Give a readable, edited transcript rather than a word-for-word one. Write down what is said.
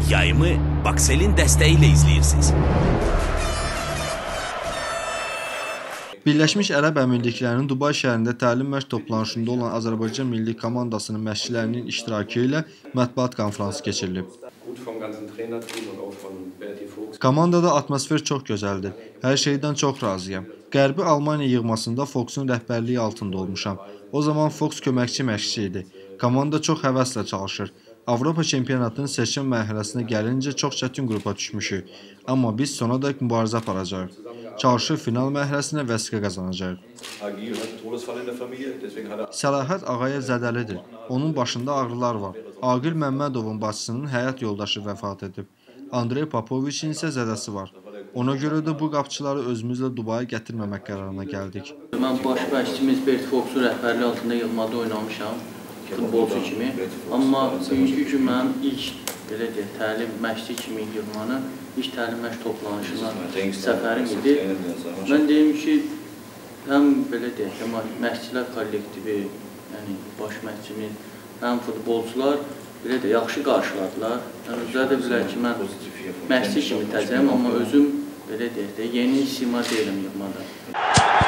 Yayımı Bakselin dəstəyi ilə izləyirsiniz. Birləşmiş Ərəb Əmirliklərinin Dubay şəhərində təlim məşq toplanışında olan Azərbaycan milli komandasının məşqçilərinin iştirakı ilə mətbuat konfransı keçirilib. Komandada atmosfer çox gözəldir. Hər şeydən çox razıyam. Qərbi Almaniya yığmasında Foxun rəhbərliyi altında olmuşam. O zaman Fox köməkçi məşqçi idi. Komanda çox həvəslə çalışır. Avropa çempionatının seçim mərhələsinə gəlincə çox çətin qrupa düşmüşük. Amma biz sonadək mübarizə aparacağıq. Çalışıb final mərhələsinə vəsiqə qazanacağıq. Səlahət Ağayev zədəlidir. Onun başında ağrılar var. Aqil Məmmədovun bacısının həyat yoldaşı vəfat edib. Andrey Popoviçin isə zədəsi var. Ona görə də bu qapçıları özümüzlə Dubaya gətirməmək qərarına gəldik. Mən baş məşqçimiz Bert Foxun rəhbərliyi altında yığmada oynamışam futbolçu kimi. Amma bugünkü gün mənim ilk belə deyək, təlim məşqçi kimi yığmanın ilk təlim məşq toplanışına səfərim idi. Mən deyim ki, həm belə deyək, məşqçilər kollektivi, yəni baş məşqçimiz, həm futbolçular belə də yaxşı qarşıladılar. Yəni özləri də bilər ki, mən məşqçi kimi təzəyəm, amma özüm belə deyək də yeni sima deyiləm yığmada.